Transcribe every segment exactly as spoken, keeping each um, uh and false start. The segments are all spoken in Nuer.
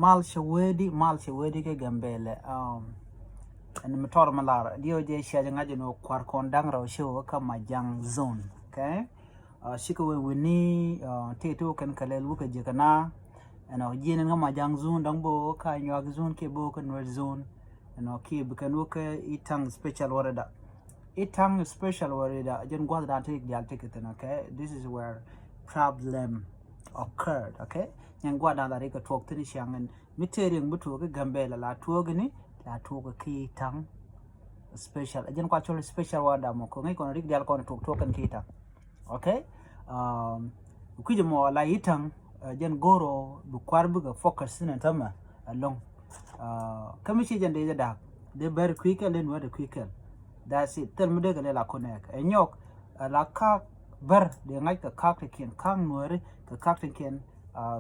Mal cɛ wee di, mal cɛ wee di kɛ Gambɛlɛ. Ɛn mi tɔr mi lar diɛ wä jɛ cia jɛ ŋa̱c jɛ ni wä kuar kɔn da̱ŋ rɛw cɛ wä kä Majang zone. Okay. Cikɛ wee wini ti ti wä kɛn kɛ lɛl wä kɛ jɛ kɛ na. Ɛn ɔ jiɛn ɛn kä Majang zone da̱ŋ bä wä kä Anyuak zone kiɛ bä wä kä Nuer zone. Ɛn ɔ kiɛ bi kɛn wä kä Itang special wä rɛ da. Itang special wä rɛ da jɛn gua̱th dan ti dial ti kɛ thin. Okay. This is where problem occurred. Okay. Nyɛn gua̱dan la rikɛ tuɔk thin ciaŋ ɛn mi tëë riɛŋ bi tuɔk kä Gambɛlɛ la tuɔk ni la tuɔk kä Itang special. Jɛn kua cɔl special wä dam ɔ kɛ ŋäc kɔn rik dial kɔn tuɔk tuɔk kɛn Itang. Okay. Kui̱c mɔ la Itang jɛn goro bi kuar bikɛ focus thin ɛn tämɛ ɛlɔŋ. Kä mi ci jɛn dee jɛ dak dee bɛr kui̱ kɛl dee nuɛ de kui̱ kɛl. That's it. Thil mi dee kɛ lɛ la connect ɛ nyɔk la kak bär dee ŋa̱c kɛ kak ti kiɛn kak nuɛri kɛ kak ti kiɛn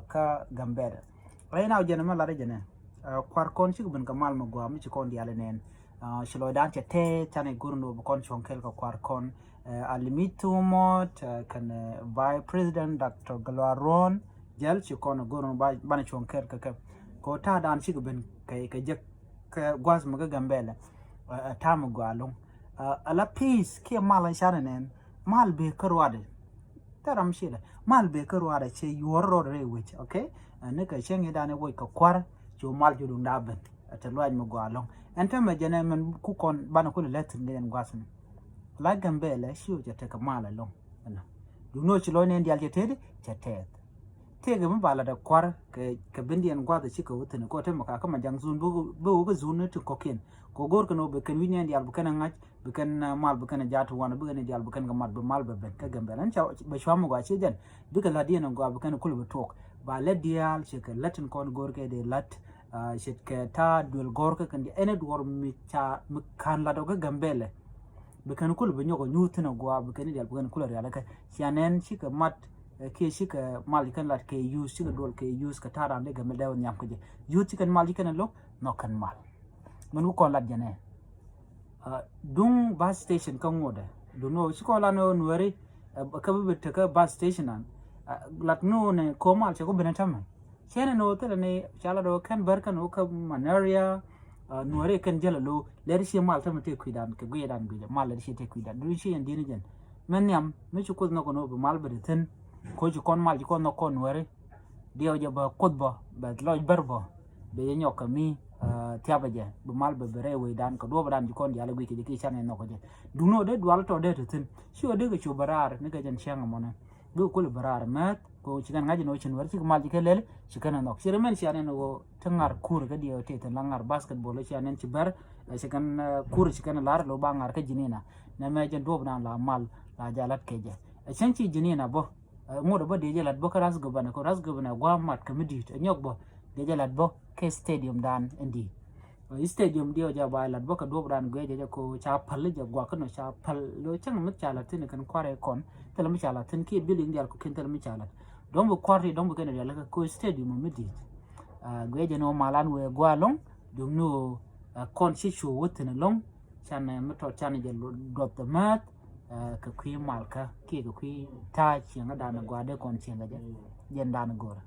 kä Gambɛlɛ. Right now jɛn mɛ lat jɛn ɛ kuar kɔn cik ben kɛ mal mɛ gua mi ci kɔn diali nɛn. Ci lɔcdan cɛ tɛth canɛ go̱r ni wä bi kɔn cuɔ̱ŋ kɛl kɛ kuar kɔn. Alimi Thumot kɛn Vice President Doctor Gatluak Ruɔ̱n jɛl ci kɔn go̱r ni banɛ cuɔ̱ŋ kɛl kɛ kɛ kɛ ta̱a̱dan cik ben kɛ jek kɛ gua̱th mi kä Gambɛlɛ. Ta̱a̱ mi gɔaa ɛlɔŋ. Ala peace kiɛ mal canɛ nɛn mal bee kä ruadɛ. Thil ram cilɛ mal bee kä ruadɛ cɛ yuɔr rɔɔd rɛy wec. Okay. Ni kɛ cäŋ i̱ danɛ woc kɛ kuar cu mal cu duŋda ben. Te luac mi gɔaa ɛlɔŋ ɛn tämɛ jɛn ɛ mɛn ku kɔn banɛ kulɛ lɛ thi̱n kɛ jɛn gua̱th ni. La Gambɛlɛ ci wä cɛ tekɛ mal ɛlɔŋ. Ɛnɔ duŋni wä ci lɔc nɛn dial cɛ tëëdi cɛ tɛth. Tëëkɛ mi ba lat ɛ kuar kɛ kɛ bendiɛn gua̱th ɛ cikɛ wä thi̱n kɔ te mɛ ka kä Majang zone bi wä kä zone ni ti kɔkiɛn. Kɛ go̱r kɛn wä bɛ kɛn wi̱c nɛn dial bi kɛn ɛ ŋa̱c bi kɛn mal bi kɛn ɛ jaat ti wanɛ bi kɛn ɛ dial bi kɛn kɛ mat bi mal bɛ ben kä Gambɛlɛ ɛn ca bɛ cuam mi gɔaa ci jɛn bikɛ la̱t diɛn ɛ gɔaa bi kɛn ɛ kulɛ bi tuɔk. Ba lät dial cikɛ lät tin kɔn go̱r kɛ dee la̱t. Ce̱tkɛ ta̱a̱ duël gɔ̱r kä kɛn diɛ ɛn ɛ duɔr mi ca mi ka̱n lat ɔ kä Gambɛlɛ. Bi kɛn kulɛ bi nyɔk ɔ nyuuth thin ɛ gɔaa bi kɛn dial bi kɛn kulɛ rial kä cian ɛn cikɛ mat. Kiɛ cikɛ mal ci kɛn lat kɛ yuth cikɛ duɔl kɛ yuth kɛ ta̱a̱ ran dee Gambɛlɛ dee wä nhiam kä jɛ. Yuth ci kɛn mal ci kɛn ɛ lo̱k nhɔk kɛn mal. Mɛn wä kɔn lat jɛn ɛ duŋ bus station kä ŋuɔdɛ. Duŋ ni wä ci kɔn lat ni wä nuɛri kä bi bi tekä bus station an lat ni wä ni ko̱ mal cɛ ku ben ɛ tämɛ. Cɛn ɛn ɣöö thilɛ ni ca lat ɣöö kɛn bär kɛn ɣöö kä malaria. Nuääri kɛn jäl alo lɛr ci mal tämɛ tëë kui̱dan kɛ guiɛdan guiɛdan mal lɛr ci tëë kui̱dan duun ci yɛn di̱n jɛn. Mɛ nhiam mi ci kuoth nhɔk ɛn ɣöö bi mal bɛ di thi̱n. Koci kɔn mal ci kɔn nhɔk kɔn nuääri. Diɛw jɛ bä kuoth bä bɛ lɔc bär bä bɛ jɛ nyɔk kɛ mi thiapɛ jɛ bi mal bɛ bɛ rɛy wecdan kɛ duɔpdan ci kɔn diaal ɛ guic kɛ jɛ ki can ɛ nhɔk kɛ jɛ. Duun ɣöö dee dual tɔ dee ti thi̱n ci ɣöö dee kɛ cu bɛ raar ni kɛ jɛn cäŋ ɛmɔnɛ. Bi kul bɛ raar mɛth ko ci kɛn ŋa̱c ni wä ci nuɛr cik mal ci kɛ lɛl ci kɛn ɛ nhɔk ci rɛ mɛn ci anɛn wä ti ŋar kur kä diɛ ti thin la ŋar basketball ci anɛn ci bɛr. Ci kɛn kur ci kɛn lar lo ba ŋar kä jinina. Nɛ mɛ jɛn duɔp dan la mal la jalat kɛ jɛ. Ɛ cɛn ci jinina bä ŋot bä diɛ jɛ lat bä kä ras gubana ko ras gubana gua mat kä mi dit ɛ nyɔk bä diɛ jɛ lat bä kɛ stadium dan ɛn dit. Stadium diɛ jɛ ba lat bä kɛ duɔp dan guɛ jɛ jɛ ko ca pal jɛ gua kä no ca pal lo cɛn mi ca lat thin kɛn kuarɛ kɔn. Thil mi ca lat thin kiɛ building dial ko kin thil mi ca lat dɔŋ bi kuar ti dɔŋ bi kɛn dial kɛ ko stadium mi dit. Guɛ jɛ ni wä malan wee gua lɔŋ duŋ ni wä kɔn ci cu wä thin lɔŋ. Can mi tɔt can jɛ duɔth mɛth kɛ kui̱ malkä kiɛ kɛ kui̱ ta̱a̱ cieŋ dan gua dee kɔn cieŋ jɛ jɛn dan gora.